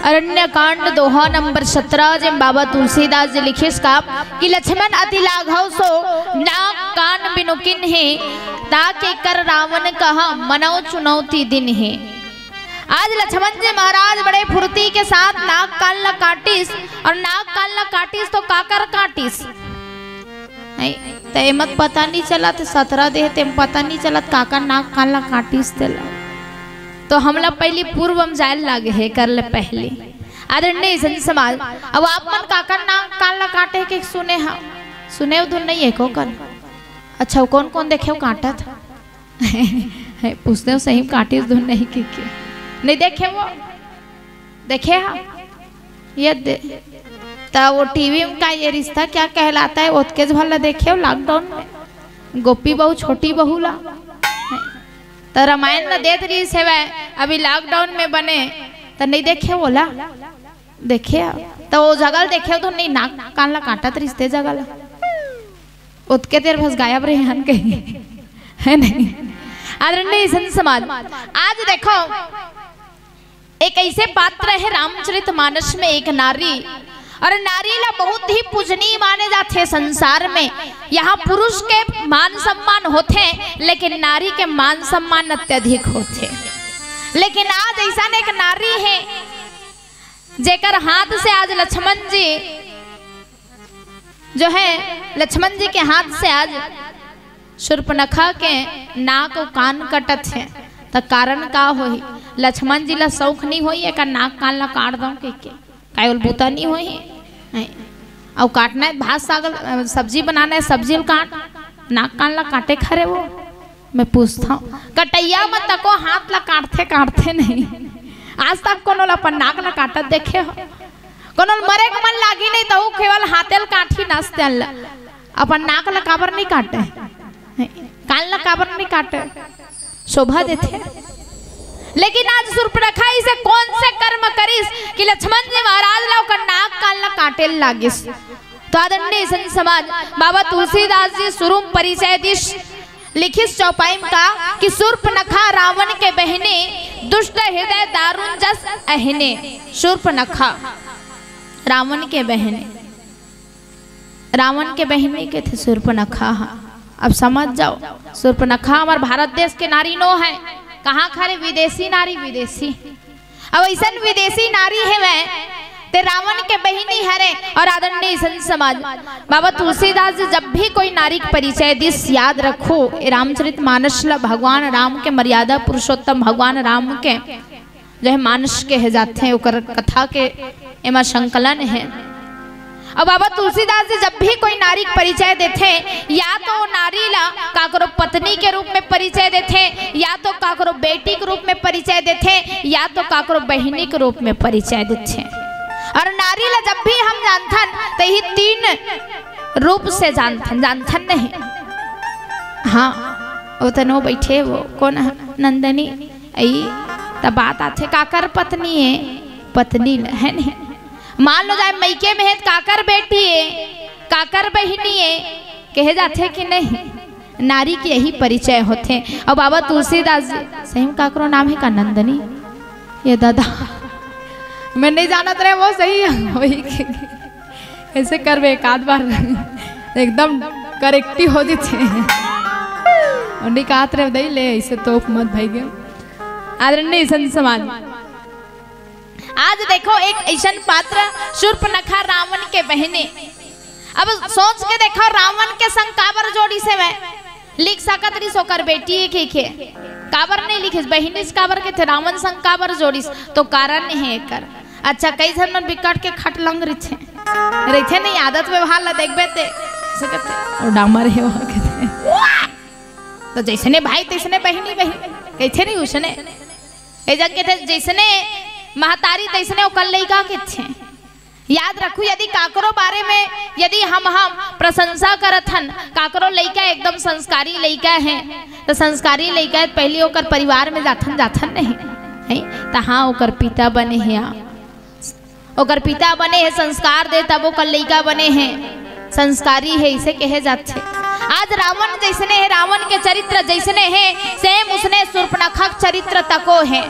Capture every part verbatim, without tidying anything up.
अरण्य कांड दोहा नंबर सत्रह, जेम बाबा तुलसीदास जी लिखिस का कि लक्ष्मण अति लाघव सो नाक कान बिनु कीन्हे, ताके कर रावण कहा मनौ चुनौती दीन्हे। आज लक्ष्मण जी महाराज बड़े फुर्ती के साथ नाक कान ला काटिस, और नाक कान ला काटिस तो काकर काटिस? नहीं, ते मत पता नहीं चलत, सत्रह देह ते पता नहीं चलत, काकर नाक कान ला काटिस तेला। तो हमला पहली पूर्व में जाए लागे हे, कर ले पहली। आदरणीय संत समाज, अब आप मन काकर नाक कान ला काटे के सुने हा, सुने हो धुन नहीं है को कन? अच्छा, वो कौन कौन देखे हो काटत? पूछते हो सही में काटिस धुन नहीं की, की? नहीं देखे वो? देखे हा? ये दे-, त वो टीवी में का ये रिश्ता क्या कहलाता है, ओतकेच भर ला देखे हो लॉकडाउन में? गोपी बहू, छोटी बहू ला। त रामायण ला देत रहिस हेवय, अभी लॉकडाउन में बने, त नहीं देखे हो ला? देखे हा? त वो जगह ल देखे हो तो नहीं, नाक कान ला काटत रिश्ते जगह ला। ओतके देर बस गायब रहे हन कहीं, है नहीं? आदरणीय संत समाज, आज देखो, एक ऐसे पात्र है रामचरित मानस में, एक नारी, और नारी ला बहुत ही पूजनीय माने जाथे संसार में। यहाँ पुरुष के मान सम्मान होथे, लेकिन नारी के मान सम्मान अत्यधिक होथे। लेकिन आज ऐसा एक नारी है, जेकर हाथ से आज लक्ष्मण जी जो है, लक्ष्मण जी के हाथ से आज शूर्पणखा के नाक अउ कान कटत हे, त कारण का होही? लक्ष्मण जी ला शौक नहीं होही, एकर नाक कान ला काट दऊं कहिके? काय ओला बूता नहीं होही? नहीं। अउ काटना है भात साग, अ, सब्जी बनाना है, सब्जी ला काट, नाक कान ला काटे खरे वो? मैं पूछता हूँ, कटैया में तको हाथ ला काटथे, काटथे नहीं। आज तक कोनो ला अपन नाक ला काटत देखे हो? कोनो ल मरे के मन लागी नहीं, त ऊ केवल हाथे ल काटही नस तेन ल। अपन नाक ल काबर नहीं काटे? कान ल काबर नहीं काटे? शोभा देथे। लेकिन आज शूर्पणखा इसे कौन से कर्म करिस कि लक्ष्मण जी महाराज ला ओकर नाक कान ल काटे ल लागिस? तो आदरणीय संत समाज, बाबा तुलसीदास जी शुरू में परिचय दिस, लिखिस चौपाई में का कि शूर्पणखा रावण के बहिनी, दुष्ट हृदय दारुण जस अहिने। शूर्पणखा रावण के बहिनी, रावण के बहिनी के थे शूर्पणखा हा। अब समझ जाओ, शूर्पणखा हमर भारत देश के नारी नो है, कहाँ खरे विदेशी नारी, विदेशी। अब ऐसन विदेशी नारी हेवय, ते रावण के बहिनी हरे। और आदरणीय संत समाज, बाबा तुलसीदास जी जब भी कोई नारी के परिचय दिस, याद रखो, ए रामचरित मानस ला भगवान राम के मर्यादा पुरुषोत्तम भगवान राम के जो है मानस कहे जाथे, ओकर कथा के एमा संकलन है। अब बाबा तुलसीदास जी जब भी कोई नारी के परिचय देथे, या तो वो नारी ला काकरो पत्नी के रूप में परिचय देथे, या तो काकरो बेटी के रूप में परिचय देथे, या तो काकरो बहिनी के रूप में परिचय देथे। और नारी ला जब भी हम जानथन, त यही तीन रूप से जानथन, जानथन नहीं? हाँ, वो तनो बैठे, वो कौन है? नंदनी। अई, त बात आथे, काकर पत्नी है? पत्नी ल, है नहीं? मान लो जाए मइके में है, त काकर बेटी है, काकर बहिनी है, कहे जाथे कि नहीं? नारी के यही परिचय होथे। और बाबा तुलसीदास जी, सही में काकरो नाम है का नंदनी? ये दादा, मैं नहीं जानत रहे, वो सही है, वही के, ऐसे करबे एक आध बार, एकदम करेक्टी हो जथे। और नहीं कहत रहे, दई ले, ऐसे तोप मत भाई गे। आदरणीय संत समाज, आज देखो एक ऐसन पात्र शूर्पणखा रावण के बहिनी। अब सोच के देखो, रावण के संग काबर जोड़िस हेवय? लिख सकत रहिस ओकर बेटी हे कहिके, काबर नहीं लिखिस? बहिनी से काबर कथे? रावण संग काबर जोड़िस? तो कारण हे एकर। अच्छा, कई झन मन बिकट के खटलंग रहिथे, रहिथे नहीं, आदत व्यवहार ला देखबे ते, ऐसे कथे, "ओ डामर हे," वहाँ कथे। तो जैसने भाई तैसने बहिनी, बहिनी कहिथे नहीं, उसने कई जन कथे, "जैसने महतारी तैसने ओकर लइका," कथे। याद रखू, यदि काकरो बारे में यदि हम, हम प्रशंसा करत हन, काकरो लइका एकदम संस्कारी लइका है, तो संस्कारी लइका है, पहली ओकर परिवार में जाथन, जाथन नहीं, नहीं? त हाँ, ओकर पिता बने हे, आ, ओकर पिता बने हे, संस्कार दे, तब ओकर लइका बने हे, संस्कारी हे, इसे कहे जाथे। आज रावण जैसने हे, रावण के चरित्र जैसने हे, सेम उसने शूर्पणखा के चरित्र तको हे।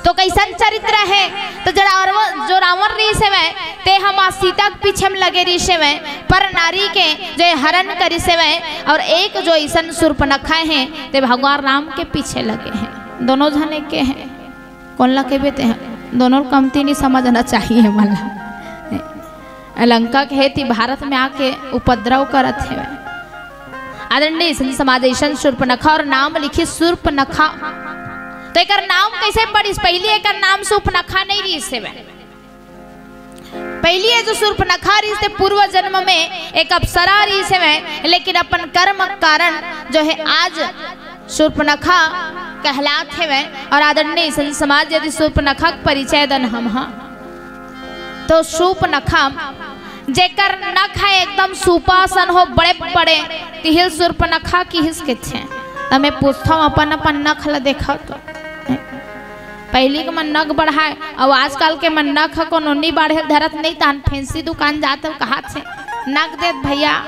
तो कइसन चरित्र हे? तो जो रावण, जो रावण रिहिस हवय, ते ह माँ सीता के पीछे में लगे रिहिस हवय, पर नारी के जो हरण करिस हवय, अउ एक जो अइसन शूर्पणखा हे, ते भगवान राम के पीछे लगे हे। दोनों झन एके हे। कोन ला कहिबे ते ह? दोनों कमती नहीं समझना चाहिए मन ला। लंका के हे ती भारत में आके उपद्रव करत हेवय। आदरणीय संत समाज, अइसन शूर्पणखा अउ नाम लिखिस शूर्पणखा। तो एकर नाम कइसे पड़िस? पहिली एकर नाम शूर्पणखा नहीं रिहिस हेवय। पहिली ये जो शूर्पणखा रिहिस ते पूर्व जन्म में एक अप्सरा रिहिस हेवय, लेकिन अपन कर्म कारण जो हे आज शूर्पणखा कहलात हेवय। अउ आदरणीय संत समाज, यदि शूर्पणखा के परिचय दन हम ह, तो शूर्पणखा जेकर नख हे एकदम सूपा असन हो, बड़े बड़े, तिही ल शूर्पणखा किहिस कथे। त मैं पूछथंव, अपन अपन नख ल देखव तो। पहिली के मन नख बढ़ाय, अउ आजकल के मन नख ह कोनो नी बाढ़े धरत नहीं, ताहन फैंसी दुकान जात हव, कहात हे, "नख दे भैया।"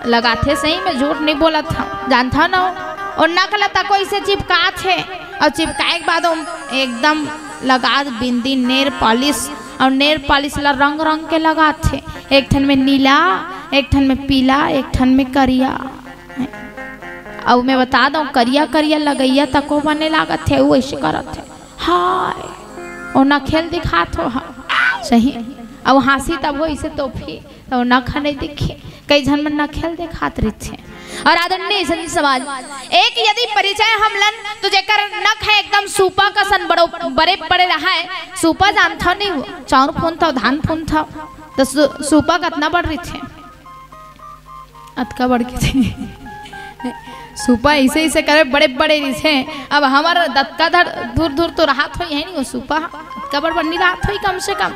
लगाथे सही में, झूठ नहीं बोलत हव, जानथव ना। अउ नख ल तको अइसे चिपकात हे, अउ चिपकाए के बाद ओम एकदम लगात बिंदी, नेल पॉलिश, अउ नेल पॉलिश ल रंग रंग के लगात हे, एक ठन में नीला, एक ठन में पीला, एक ठन में करिया। अउ मैं बता दंव, करिया करिया लगइया तको बने लागत हे, अउ अइसे करत हे, "हाय, ओ नखे ल दिखात हो।" हाँ, सही। अउ हाँसी तब हो, अइसे तोपही, त ओ नख नहीं दिखे। कई झन मन नखे ल दिखात रहिथे। अउ आदरणीय संत समाज, एक यदि परिचय हम लन, तो जेकर नख हे एकदम सूपा कसन बड़ो, बड़े बड़े रहय, सूपा जानथव नहीं हो, चाउर फूनथव, धान फूनथव, त सू-, सूपा कतना बड़ रहिथे? अतका बड़ के थे। सूपा अइसे अइसे करे, बड़े बड़े रहिथे। अब हमर दतका धर दूर दूर तो रहत होही, हे नहीं, ओ सूपा अतका बड़ बड़ नहीं रहत होही कम से कम।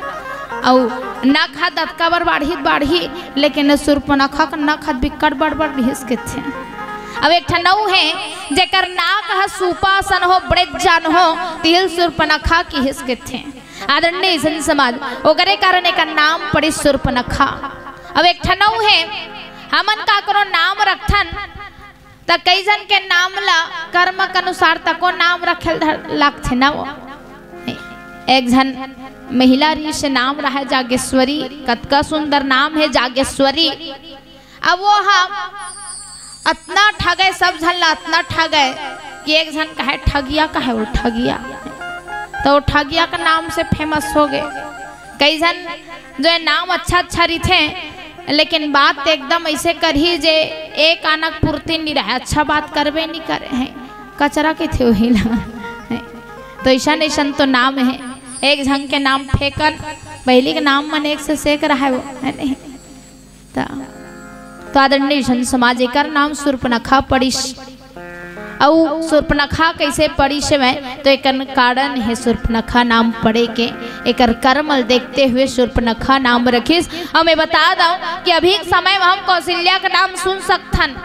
अउ नख ह दतका बड़ बाढ़ही त बाढ़ही, लेकिन शूर्पणखा के नख ह बिक्कट बड़ बड़ रिहिस कथे। अब एक ठन अउ हे, जेकर नाक ह सूपा असन हो, बड़े जान हो, तिही ल शूर्पणखा किहिस कथे। आदरणीय संत समाज, ओकरे कारण एकर नाम पड़िस शूर्पणखा। अब एक ठन अउ हे, हमन काकरो नाम रखथन, त कई झन के नाम ला कर्म के अनुसार तको नाम रखे ल धर-, लागथे ना वो। एक झन महिला रिहिस, नाम रहय जागेश्वरी, कतका सुंदर नाम हे जागेश्वरी। अब वो ह अतना ठगय, सब झन ला अतना ठगय कि एक झन कहय, "ठगिया कहय, वो ठगिया।" त वो ठगिया के नाम से famous हो गे। कई झन जो हे नाम अच्छा अच्छा रहिथे, लेकिन बात एकदम अइसे करही जे एक आना के पूर्ति नहीं रहय, अच्छा बात करबे नहीं करे हे, कचरा कथे ओही ला। त अइसन अइसन तो नाम हे, एक झन के नाम फेंकन, पहिली के नाम मन एक से सेक रहय वो, हे नहीं? त, त आदरणीय संत समाज, एकर नाम शूर्पणखा पड़िस। अउ शूर्पणखा कइसे पड़िस हवय? त एकर कारण हे शूर्पणखा नाम पड़े के, एकर कर्म ल देखते हुए शूर्पणखा नाम रखिस। अउ मैं बता दंव कि अभी के समय में हम कौशल्या के नाम सुन सकथन,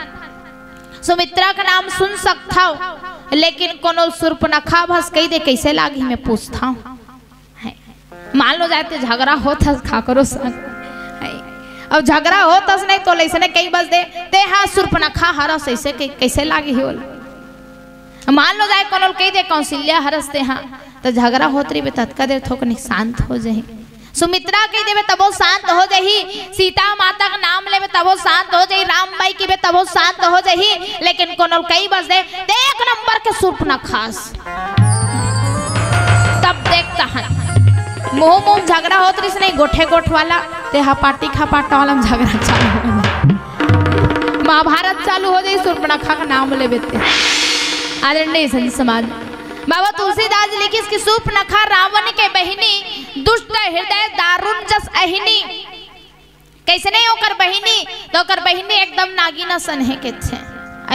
सुमित्रा के नाम सुन सकथव, लेकिन कोनो शूर्पणखा भस कहि दे, कइसे लागही, मैं पूछथंव। हे। मान लो जाए ते झगरा होत हस काकरो संग। हे। अब झगरा होत हस नहीं तो लइसने कहि बस दे, "ते हा शूर्पणखा हरस," अइसे के, कइसे लागही ओला? मान लो जाए कोनो ल कहि दे, "कौशल्या हरस ते हा," त झगरा होत रहिबे, ततका देर थोकन शांत हो जाही। सुमित्रा कहि देबे तभो शांत हो जाही, सीता माता के नाम लेबे तभो शांत हो जाही, राम बाई कहिबे तभो शांत हो जाही, लेकिन कोनो ल कहि बस दे, "ते एक नंबर के शूर्पणखा हस।" तब देख तहन। मुंह मुंह झगरा होत रहिस नहीं, गोठे गोठ वाला, ते हपाटी खपाटा वाला में झगरा चालू हो जाए। महाभारत चालू हो जाए, शूर्पणखा का नाम लेबे ते। आदरणीय संत समाज, बाबा तुलसीदास जी लिखिस कि शूर्पणखा रावण के बहिनी, दुष्ट हृदय दारुण जस अहिनी। कइसने ओकर बहिनी, त ओकर बहिनी एकदम नागिन असन हे कथे।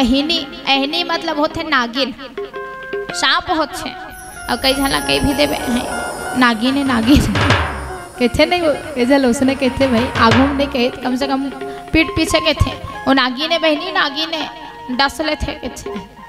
अहिनी, अहिनी मतलब होथे नागिन, सांप होथे। अउ कई झन ला कहि भी देबे, "हे, नागिन हे, नागिन।" कथे नहीं वो, कई झन ओसने कथे भाई, आगू में नहीं कहे, कम से कम पीठ पीछे कथे, "ओ नागिन हे बहिनी, नागिन हे, डस लेथे," कथे।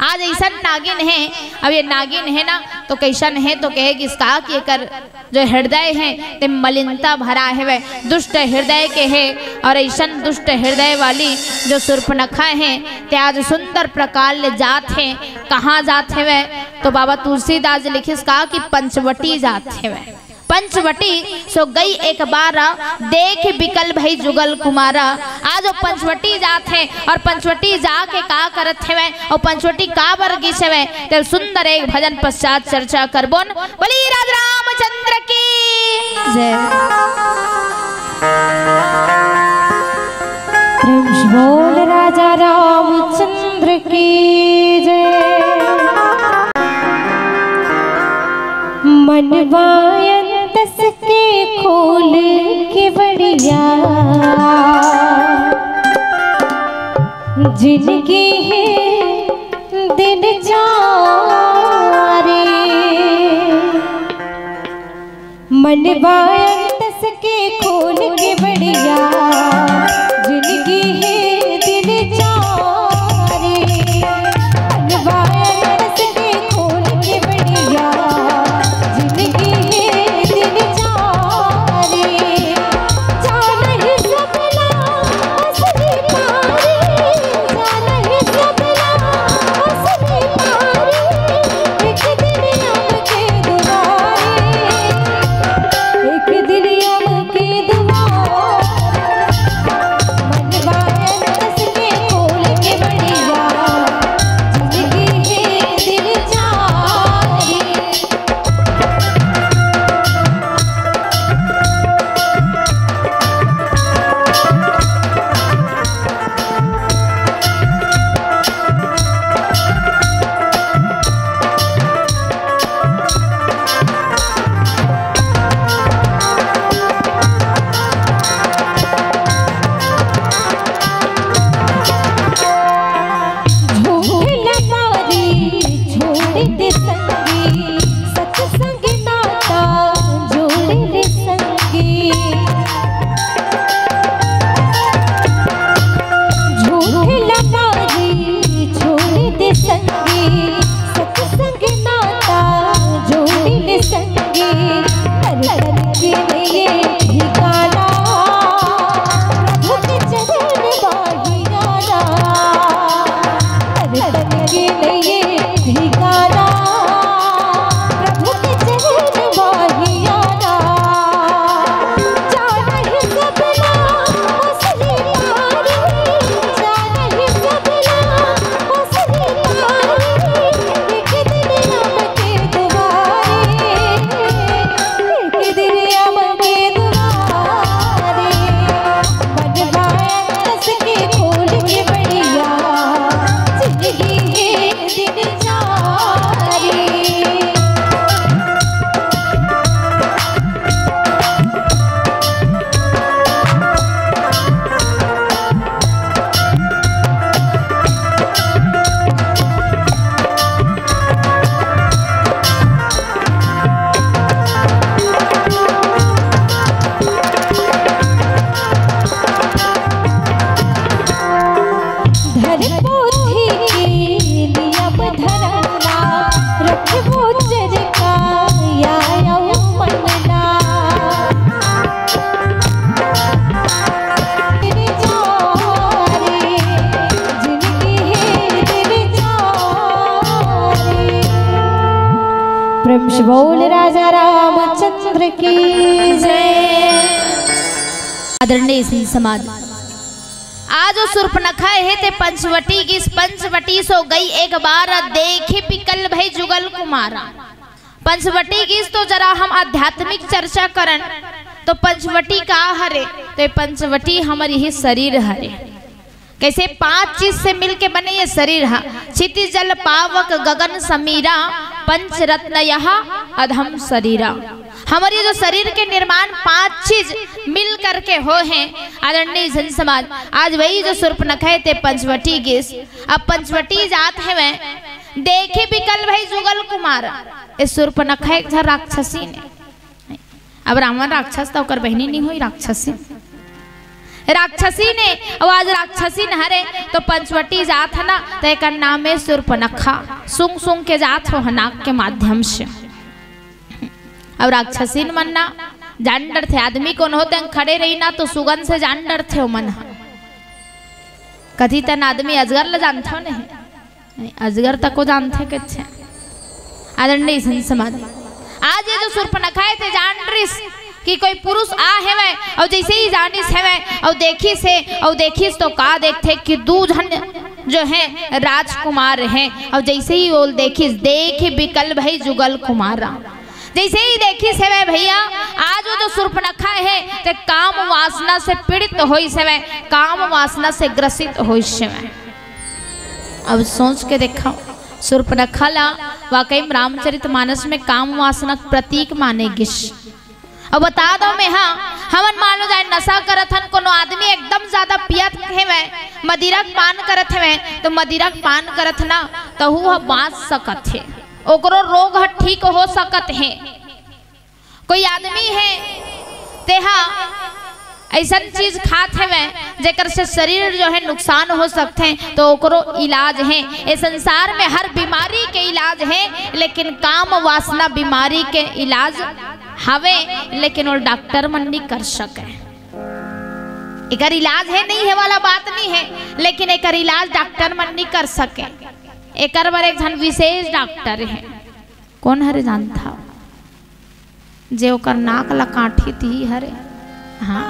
आज अइसन नागिन हे, अब ये नागिन हे ना, तो कइसन हे, तो कहे गिस का कि एकर जो हृदय हे, ते मलिनता भरा हेवय, दुष्ट हृदय के हे। और अइसन दुष्ट हृदय वाली जो सूर्पनखा हे, ते आज सुंदर प्रकार ले जात हे। कहाँ जात हेवय? तो बाबा तुलसीदास जी लिखिस का कि पंचवटी जात हेवय। पंचवटी सो गई एक बार, देख बिकल भई जुगल कुमारा। आज वो पंचवटी जात हे और पंचवटी जाके का करत हेवय, और पंचवटी काबर गिस हेवय, ते सुंदर एक भजन पश्चात चर्चा करबोन। बोली राज रामचंद्र की जय। प्रेम से बोल राजा रामचंद्र की जय। मनवायन तस के खोल के बढ़िया जिनकी है दिन चारे। मनवायन तस के खोल के बढ़िया जिनकी है दिन चारे। मनवायन तस के खोल के बढ़िया जिनकी है दिन चारे। जान ही सबला असली पारे, जान ही सबला असली पारे। एक दिन आम के दुआरे, एक दिन आम के दुआरे। मनवायन तस के खोल के बढ़िया जिनकी है दिन चारे। झूठ लबारी छोड़ दे संगी, सत्संग नाता जोड़ ले संगी। झूठ लबारी छोड़ दे संगी, सत्संग नाता जोड़ ले संगी। तन तन के लिए ठिकाना, प्रभु के चरण बाहियाना। तन तन के लिए ठिकाना, प्रभु के चरण बाहियाना। जान ही सबला असली पारे, जान ही सबला असली पारे। एक दिन आम के दुआरे, एक दिन आम के दुआरे। बनवाया तस के खोल के बढ़िया, जिंदगी है दिन चारी। धर पोथी के नियम धरम ला, रखबो चरका या अउ मन ला। दिन चारे, जिनगी है दिन चारे। प्रेम से बोल राजा रामचंद्र की जय। आदरणीय संत समाज, आज वो सूर्पनखा हे ते पंचवटी गिस, पंचवटी सो गई एक बार, देखे बिकल भई जुगल कुमारा। पंचवटी गिस तो जरा हम आध्यात्मिक चर्चा करन, तो पंचवटी का हरे? तो ये पंचवटी हमर यही शरीर हरे। कैसे पांच चीज से मिलके बने ये शरीर हा? क्षिति जल पावक गगन समीरा, पंच रत्न यह अधम शरीरा। हमर ये जो शरीर के निर्माण पांच चीज मिल करके हो हे, आदरणीय जन समाज, आज वही जो सूर्पनखा हे ते पंचवटी गिस, अब पंचवटी जात हेवय, देखे बिकल भई जुगल कुमार, ये सूर्पनखा एक झन राक्षसी ने। अब रावण राक्षस त ओकर बहिनी नहीं होई राक्षसी। राक्षसी ने, अउ आज राक्षसी न हरे, तो पंचवटी जात हे ना, तो एकर नाम हे सुर्पनखा। सूंघ सूंघ के जात हे नाक के माध्यम से। अउ राक्षसीन मन ना जान डरथे, आदमी कोनो होथे खड़े रही ना, तो सुगंध से जान डरथे ओमन ह। कथी तन आदमी अजगर ल जानथव नहीं? नहीं, अजगर तको जानथे कच्छे। आदरणीय संत समाज, आज ये जो सुर्पनखा हे ते जान रिस कि कोई पुरुष आ हेवय, अउ जैसे ही जानिस हेवय, अउ देखिस हे, अउ देखिस तो का देखथे कि दू झन जो हे राजकुमार हे, अउ जैसे ही ओल देखिस, देख बिकल भई जुगल कुमार राम। जैसे ही देखिस हेवय भैया, आज वो जो सुर्पनखा हे ते काम वासना से पीड़ित होइस हेवय, काम वासना से ग्रसित होइस हेवय। अब सोच के देखव, सुर्पनखा ला वाकई में रामचरित मानस में काम वासना के प्रतीक माने गिस। अब बता दो मैं, हाँ, हमन मान लो जाए नशा करत हन, कोनो आदमी एकदम ज्यादा पियत हेवय, मदिरा के पान करत हेवय, तो मदिरा के पान करत ना, तहू ह बाँच सकत हे, ओकरो रोग ह ठीक हो सकत हे। कोई आदमी हे, तेहा अइसन चीज खात हेवय, जेकर से शरीर जो हे नुकसान हो सकथे, तो ओकरो इलाज हे। ए संसार में हर बीमारी के इलाज हे, लेकिन काम वासना बीमारी के इलाज हवे, लेकिन वो डॉक्टर मन नहीं कर सके। एकर इलाज हे, नहीं हे वाला बात नहीं हे, लेकिन एकर इलाज डॉक्टर मन नहीं कर सके। एकर बर एक झन विशेष डॉक्टर हे। कोन हरे जानथव? जे ओकर नाक ला काटही तिही हरे। हाँ।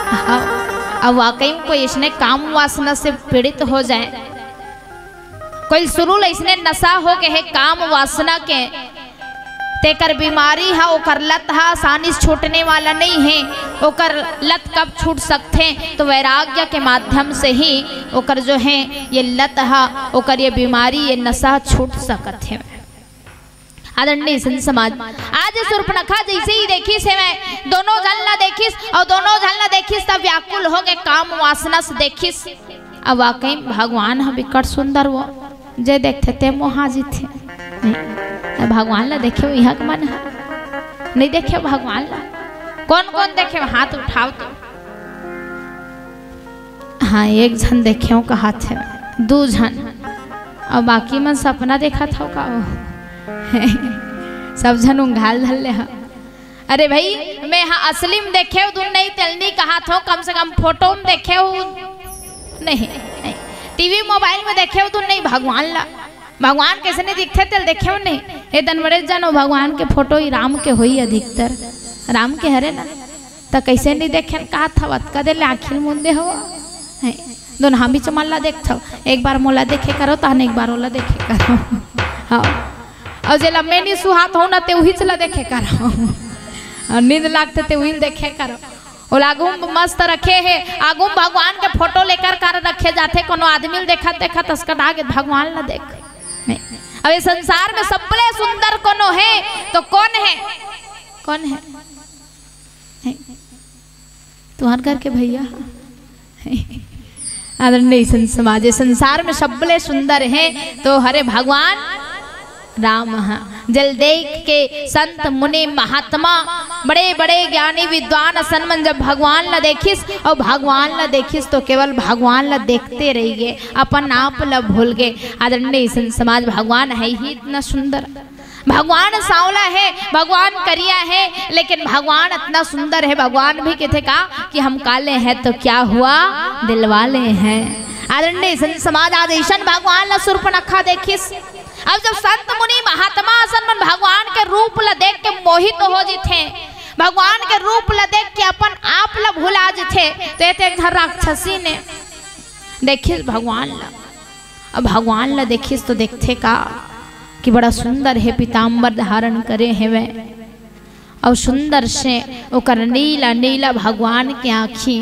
हाँ। अब वाकई में कोई इसने काम वासना से पीड़ित हो जाए, कोई शुरू ले इसने नशा हो गए हे काम वासना के, तेकर बीमारी हा, ओकर लत हा आसानी से छूटने वाला नहीं हे। ओकर लत कब छूट सकथे? तो वैराग्य के माध्यम से ही ओकर जो हे ये लत हा, ओकर ये बीमारी, ये नशा छूट सकत हे। आदरणीय संत समाज, आज सुर्पनखा जैसे ही देखिस हेवय, दोनों झन ला देखिस अउ दोनों झन ला देखिस तब व्याकुल हो गए, काम वासना से देखिस। अब वाकई में भगवान ह बिकट सुंदर वो, जे देखथे ते मोहा जीथे। नहीं, भगवान ला देखे हो इहाँ के मन ह? नहीं देखे हो भगवान ला? कौन कौन देखे हो? हाथ उठाओ तो। हाँ, एक झन देखे हो कहाथे, दू झन, अउ बाकी मन सपना देखत हो का हो? सब झन उंघाल धर ले ह। अरे भाई, मैं हा असली में देखे हो दुन नहीं, तेल नहीं कहाथो, कम से कम फोटो में देखे हो नहीं, नहीं। टीवी मोबाइल में देखे हो दुन नहीं, भगवान ला, भगवान कैसे नहीं दिखथे तेल देखे हो नहीं। ए दन बड़े जन हो भगवान के फोटो ही राम के होई अधिकतर, राम के हरे ना, त कैसे नहीं देखे कहाथव, अतका देर ले आँखी ल मूंदे हो। हैं, दोनों हम बीच मन ला देखथव, एक बार मोला देखे करो, तहन एक बार ओला देखे करो। हाँ। अउ जेला मैं नहीं सुहात हूँ ना, ते उहीच ला देखे करो। अउ नींद लागथे, ते उही ल देखे करो। ओला आगू म मस्त रखे हे, आगू म भगवान के फोटो लेकर कर रखे जाथे, कोनो आदमी ल देखत देखत असकटा गे भगवान ला देख। नहीं। अब ये संसार में सबले सुंदर कोनो हे, तो कौन हे? कौन हे? हैं? तुहर घर के भैया ह? आदरणीय संत समाज, ये संसार में सबले सुंदर हे तो हरे भगवान राम ह। जेल देख के संत मुनि महात्मा, बड़े बड़े ज्ञानी विद्वान असन मन जब भगवान ला देखिस अउ भगवान ला देखिस तो केवल भगवान ला देखते रहि गे, अपन आप ला भूल गे। आदरणीय संत समाज, भगवान हे ही इतना सुंदर। भगवान सांवला हे, भगवान करिया हे, लेकिन भगवान इतना सुंदर हे। भगवान भी कथे का कि हम काले हैं तो क्या हुआ, दिलवाले हैं। आदरणीय संत समाज, आज अइसन भगवान ला सुर्पनखा देखिस। अब जब संत मुनि महात्मा असन मन भगवान के रूप ला देख के मोहित हो जिथे, भगवान के रूप ला देख के अपन आप ला भुला जिथे, तो ये तो एक झन राक्षसी ने देखिस भगवान ला। अब भगवान ला देखिस तो देखथे का कि बड़ा सुंदर हे, पीताम्बर धारण करे हेवय अउ सुंदर से ओकर नीला नीला भगवान के आँखी,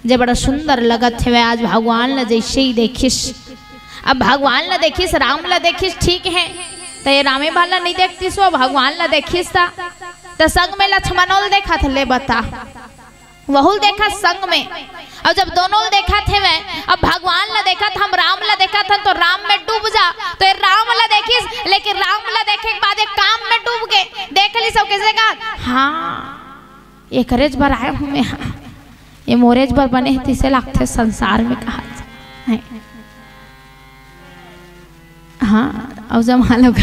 जे बड़ा सुंदर लगत हेवय। आज भगवान ला जैसे ही देखिस, अब भगवान ला देखिस, राम ला देखिस, ठीक हे, त ये रामे भर ला नहीं देखतिस, वो भगवान ला देखिस त, त संग में लक्ष्मणो ल देखत, ले बता, वहू ल देखत संग में। अउ जब दोनों ल देखत हेवय, अब भगवान ला देखत, हम राम ला देखत हन, तो राम में डूब जा, तो ये राम ला देखिस, लेकिन राम ला देखे के बाद ये काम में डूब गे। देख लिस अउ कैसे कहा, हाँ, एकरेच बर आए हूँ मैं, हाँ, ये मोरेच बर बने हे, तिसे लागथे संसार में कहा जाए। हाँ, अउ जमा लोग।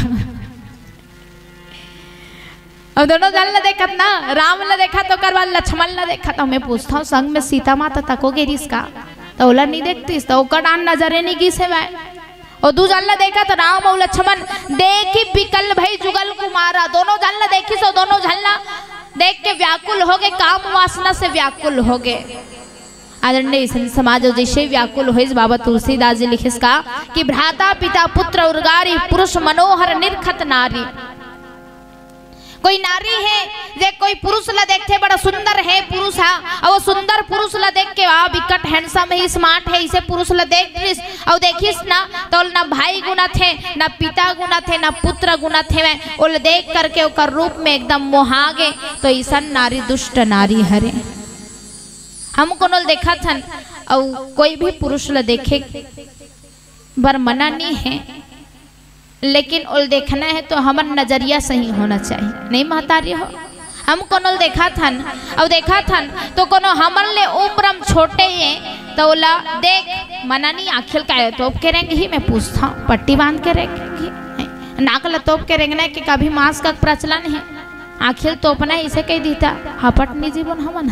अब दोनों झन ला देखत ना, राम ला देखत, ओकर बाद लक्ष्मण ला देखत। अउ मैं पूछत हूँ, संग में सीता माता तको गे रिहिस का? त ओला नहीं देखतिस, त ओकर डान नजरे नहीं गिस हेवय। अउ दू झन ला देखत, राम अउ लक्ष्मण, देखि बिकल भई जुगल कुमारा। दोनों झन ला देखिस, अउ दोनों झन ला देख के व्याकुल हो गे, काम वासना से व्याकुल हो गे। आदरणीय संत समाज, अउ जैसे व्याकुल होइस, बाबा तुलसीदास जी लिखिस का कि भ्राता पिता पुत्र उर्गारी, पुरुष मनोहर निरखत नारी। कोई नारी हे, जे कोई पुरुष ला देखथे, बड़ा सुंदर हे पुरुष हा, अउ वो सुंदर पुरुष ला देख के, "वाह, बिकट handsome हे, smart हे," इसे पुरुष ला देख लिस, अउ देखिस ना, त ओला ना भाई गुनत हे, ना पिता गुनत हे, ना पुत्र गुनत हे, मैं ओला देख करके ओकर रूप में एकदम मोहा गे, तो इसन नारी दुष्ट नारी हरे। हम कोनो ल देखत हन, अउ कोई भी पुरुष ला देखे बर मना नहीं हे, लेकिन ओल देखना हे तो हमर नजरिया सही होना चाहिए, नहीं महतारी हो? हम कोनो ल देखत हन, अउ देखत हन तो कोनो हमर ले उम्र म छोटे हे, तो ओला देख, मना नहीं, आँखी ल काय तोप के रेंगही, मैं पूछत हूँ, पट्टी बांध के रेंगही, नाक ल तोप के रेंगना के कभी mask का प्रचलन हे? आँखी ल तोपना हे, इसे कहि दिही त हपट नहीं जीवन हमन।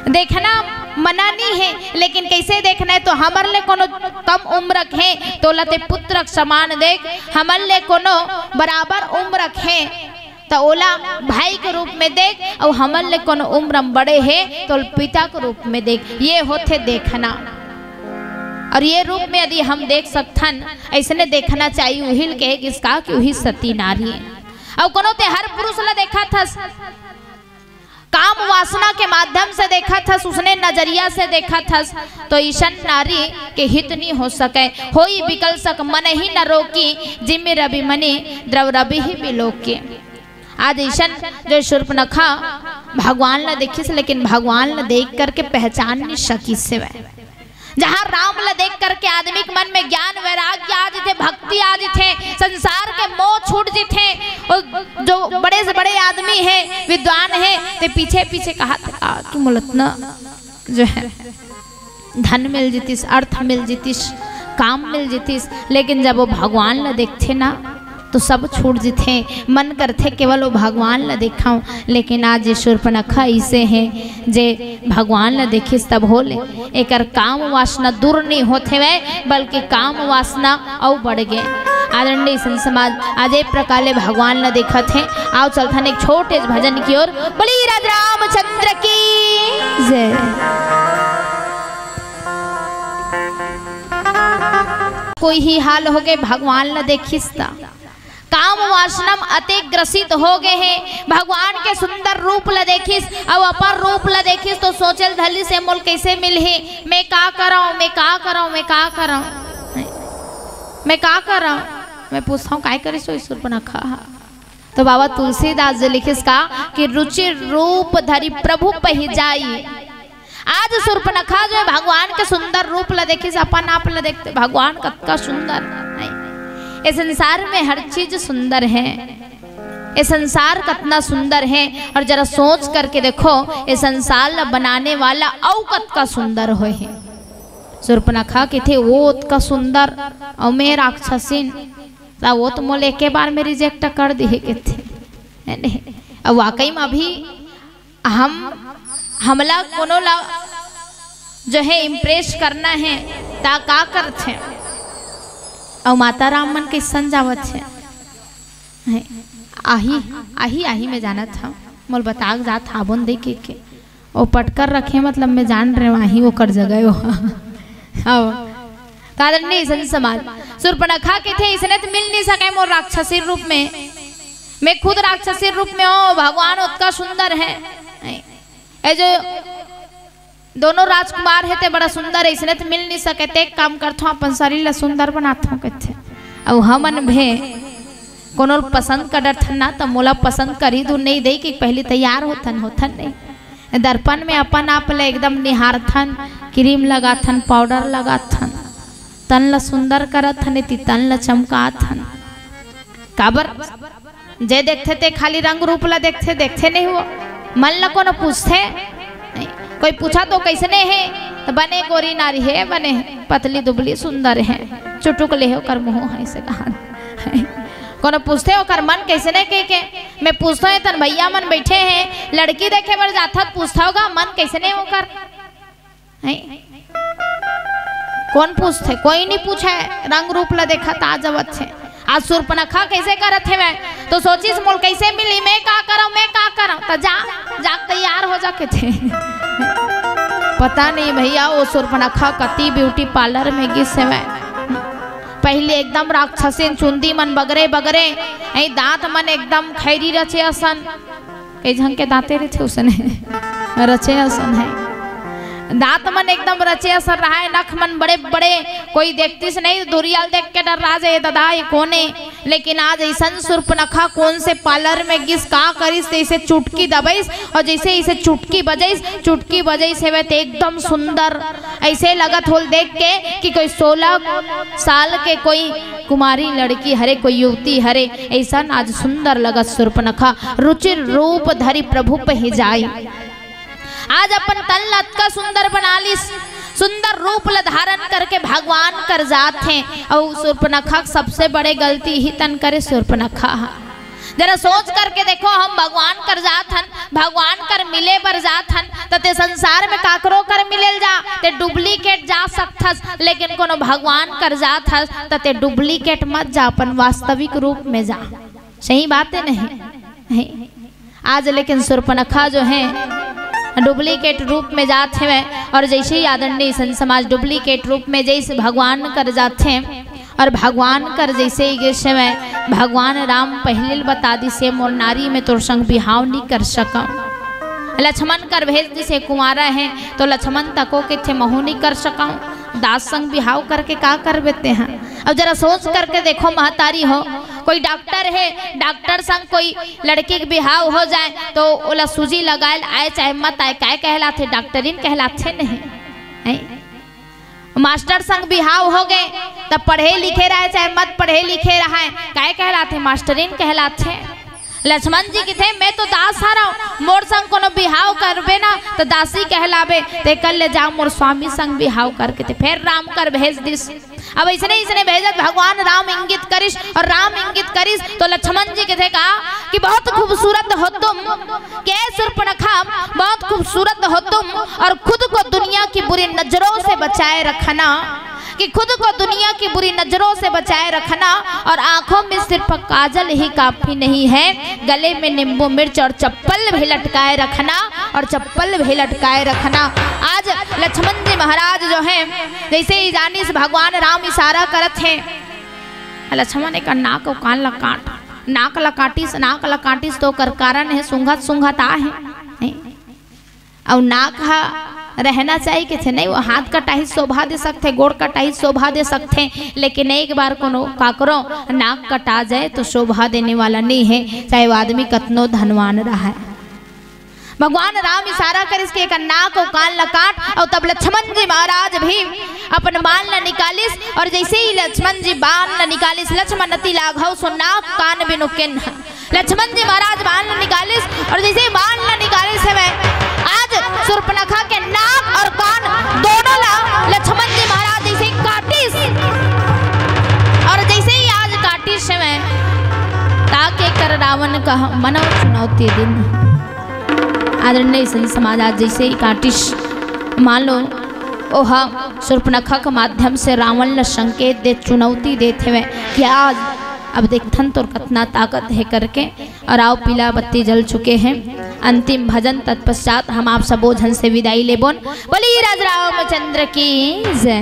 देखना मना नहीं हे, लेकिन कैसे देखना हे, तो हमर ले कोनो कम उम्र के हे, तो ओला ते पुत्र के समान देख, हमर ले कोनो बराबर उम्र के हे, तो ओला भाई के रूप में देख, अउ हमर ले कोनो उम्र म बड़े हे, तो ओला पिता के रूप में देख। ये होथे देखना। अउ ये रूप में यदि हम देख सकथन, अइसने देखना चाहिए। उही ल कहे गिस का कि उही सती नारी हे। अउ कोनो ते हर पुरुष ला देखत हस, काम वासना के माध्यम से देखत हस, उसने नजरिया से देखत हस, तो ईशन नारी के हित नहीं हो सके। होई बिकल सक मन ही न रोकी, जिमि रवि मणि द्रव रवि ही बिलोकी। आज ईशन जो शूर्पणखा भगवान ला देखिस, लेकिन भगवान ला देख करके पहचान नहीं सकिस हेवय। जहाँ राम ला देख करके आदमी के मन में ज्ञान वैराग्य आ जथे, भक्ति आ जथे, संसार के मोह छूट जथे। अउ जो बड़े से बड़े आदमी हे, विद्वान हे, ते पीछे पीछे कहाथे, "आ, कि मोला अतना जो हे धन मिल जतिस, अर्थ मिल जतिस, काम मिल जतिस," लेकिन जब वो भगवान ला देखथे ना, तो सब छूट जथे। मन करथे केवल वो भगवान ला देखंव, लेकिन आज ये शूर्पणखा अइसे हे जे भगवान ला देखिस तब होले। एकर काम वासना दूर नहीं होत हेवय, बल्कि काम वासना अउ बढ़ गे। आदरणीय संत समाज, आज ए प्रकार ले भगवान ला देखत हे। आओ चलथन एक छोटे से भजन की ओर। बोली राज रामचंद्र की जय। कोई ही हाल हो गे, भगवान ला देखिस त काम वासना म अतेक ग्रसित हो गे हे, भगवान के सुंदर रूप ला देखिस, अउ अपन रूप ला देखिस तो सोचे ल धलिस, "ए मोल कइसे मिलही? मैं का करंव, मैं का करंव, मैं का करंव, मैं का करंव?" मैं पूछथंव, "काय करिस होही शूर्पणखा ह?" तो बाबा तुलसीदास जी लिखिस का कि "रुचि रूप धरि प्रभु पहि जाई।" आज शूर्पणखा जो हे भगवान के सुंदर रूप ला देखिस, अपन आप ला देखथे, भगवान कतका सुंदर हे। ए संसार में हर चीज सुंदर हे, ए संसार कतना सुंदर हे। अउ जरा सोच करके देखो, ए संसार ला बनाने वाला अउ कतका सुंदर होय हे। शूर्पणखा कथे, "वो अतका सुंदर अउ मैं राक्षसिन, त वो तो मोला एके बार में reject कर दिही," कथे, हे नहीं? अउ वाकई में अभी हम, हमला कोनो ला जो हे impress करना हे, त का करथे? अउ माता राम मन कइसन जावत हे? हे, आही, आही, आही, मैं जानत हंव, मोला बता के जात हाबोन दे के, के। ओ पटकर रखे, मतलब, मैं जान रहे हंव, आही ओकर जगह ओ। हव। त आदरणीय संत समाज, शूर्पणखा कथे, "इसने त मिल नहीं सके मोर राक्षसी रूप में, मैं खुद राक्षसी रूप में हंव, भगवान ओतका सुंदर हे।" ए जो दोनों राजकुमार हे ते बड़ा सुंदर हे, इसने त मिल नहीं सके, ते एक काम करथंव, अपन शरीर ला सुंदर बनाथंव, कथे। अउ हमन भे कोनो ल पसंद करथन ना, त मोला पसंद करही धुन नहीं देही कि पहिली तैयार होथन, होथन नहीं। दर्पण में अपन आप ला एकदम निहारथन, cream लगाथन, powder लगाथन, तन ला सुंदर करथन, एती तन ला चमकाथन। काबर? जे देखथे ते खाली रंग रूप ला देखथे, देखथे नहीं हो। मन ला कोनो पूछथे? कोई पूछा तो कइसने हे, त बने गोरी नारी हे, बने पतली दुबली सुंदर हे, चुटुक ले ओकर मुंह हे, अइसे कहा। कोनो पूछथे ओकर मन कइसने कहिके, मैं पूछथों, ए तन भैया मन बइठे हे, लड़की देखे बर जाथव त पूछथव गा मन कइसने ओकर, हैं? कोन पूछथे? कोई नइ पूछे, रंग रूप ला देखत आ जावत हे। आज सुर्पनखा कइसे करत हवय, त सोचिस मोला कइसे मिलही, मैं का करंव, मैं का करंव, त जा, जा तैयार हो जा कहिथे। पता नइ भैया ओ सुर्पनखा कति beauty parlour में गिस हवय। पहिली एकदम राक्षसिन, चुंदी मन बगरे बगरे, ए दांत मन एकदम खैरी रचे असन, कई झन के दांते रहिथे उसने रचे असन हे। दांत मन एकदम रचे असन रहाय, नख मन बड़े बड़े, कोई देखतिस नहीं, दूरिया ल देख के डर्रा जाय, ए ददा, ए कोन ए? लेकिन आज अइसन सुर्पनखा कोन से parlour में गिस, का करिस, जइसे चुटकी दबइस अउ जइसे इसे चुटकी बजइस, चुटकी बजइस हवय त एकदम सुंदर, अइसे लगत होल देख के कि कोई सोलह साल के कोई कुमारी लड़की हरे, कोई युवती हरे, अइसन आज सुंदर लगत सुर्पनखा। रुचिर रूप धरि प्रभु पहि जाइ। आज अपन तन ल अतका सुंदर बना लिस, सुंदर रूप ल धारण करके भगवान कर जात हे। अउ सुर्पनखा के सबसे बड़े गलती इही तन करे सुर्पनखा ह। जरा सोच करके देखो, हम भगवान कर जात हन, भगवान कर मिले बर जात हन, त ते संसार में काकरो कर मिले ल जा, ते duplicate जा सकथस, लेकिन कोनो भगवान कर जात हस, त ते duplicate मत जा, अपन वास्तविक रूप में जा। सही बात हे नहीं? नहीं। आज लेकिन सुर्पनखा जो हे, duplicate रूप में जात हवय, अउ जइसे ही आदरणीय संत समाज duplicate रूप में जइसे भगवान कर जाथे, अउ भगवान कर जइसे ही गिस हवय, भगवान राम पहिली ल बता दिस हे, मोर नारी, मैं तोर संग बिहाव नइ कर सकंव। लक्ष्मण कर भेज दिस हे, कुंवारा हे, त लक्ष्मण तको कहिथे, महूं नइ कर सकंव, दास संग बिहाव करके का करबे तेहा? अउ जरा सोच करके देखो महतारी हो, कोई डॉक्टर हे, डॉक्टर संग कोई लड़की के बिहाव हो जाय त ओला सूजी लगाय ल आय चाहे मत आय, काय कहलाथे? डॉक्टरिन कहलाथे नहीं? हैं? मास्टर संग बिहाव होगे त पढ़े लिखे रहय चाहे मत पढ़े लिखे रहय, काय कहलाथे? मास्टरिन कहलाथे। लक्ष्मण जी कहिथे, मैं तो दास हरंव, मोर संग कोनो बिहाव करबे ना त दासी कहलाबे, तेकर ले जा मोर स्वामी संग बिहाव कर कहिथे। फेर राम कर भेज दिस। अब अइसने अइसने भेजत भगवान राम इंगित करिस अउ राम इंगित करिस त लक्ष्मण जी कहिथे का कि बहुत खूबसूरत हो तुम, के सुर्पनखा, बहुत खूबसूरत हो तुम, और खुद को दुनिया की बुरी नजरों से बचाए रखना, कि खुद को दुनिया की बुरी नजरों से बचाए रखना, और आंखों में सिर्फ काजल ही काफी नहीं है, गले में नींबू मिर्च और चप्पल भी लटकाए रखना, और चप्पल भी लटकाए रखना। आज लक्ष्मण जी महाराज जो हैं, जइसे ही जानिस भगवान राम इशारा करत हे, लक्ष्मण एकर नाक अउ कान ला काट, नाक ला काटिस, नाक ला काटिस त ओकर कारण हे, सूंघत सूंघत आ हे, हैं? अउ नाक ह रहना चाहिए कहिथे, नहीं, वो हाथ कटाही शोभा दे सकथे, गोड़ कटाही शोभा दे सकथे, लेकिन एक बार कोनो काकरो नाक कटा जाय त शोभा देने वाला नइ हे, चाहे वो आदमी कतनो धनवान रहय। भगवान राम इशारा करिस के एकर नाक अउ कान ल काट, अउ तब लक्ष्मण जी महाराज भी अपन बाण ल निकालिस, अउ जइसे ही लक्ष्मण जी बाण ल निकालिस, लक्ष्मण अति लाघव सो नाक कान बिनु किन्ह। लक्ष्मण जी महाराज बाण ल निकालिस, अउ जइसे ही बाण ल निकालिस हवय, आज सुर्पनखा के नाक अउ कान दोनों ला लक्ष्मण जी महाराज जइसे ही काटिस, अउ जइसे ही आज काटिस हवय, ताके कर रावण कह मनव चुनौती दीन्ह। आदरणीय संत समाज, आज जइसे ही काटिस, मान लो ओहा सुर्पनखा के माध्यम से रावण ल संकेत दे, चुनौती देत हवय कि आज अब देखथन तोर कतना ताकत हे करके। अउ आओ, पीला बत्ती जल चुके हे। अंतिम भजन तत्पश्चात हम आप सबो झन से विदाई लेबोन। बोलिए राज रामचंद्र की जय।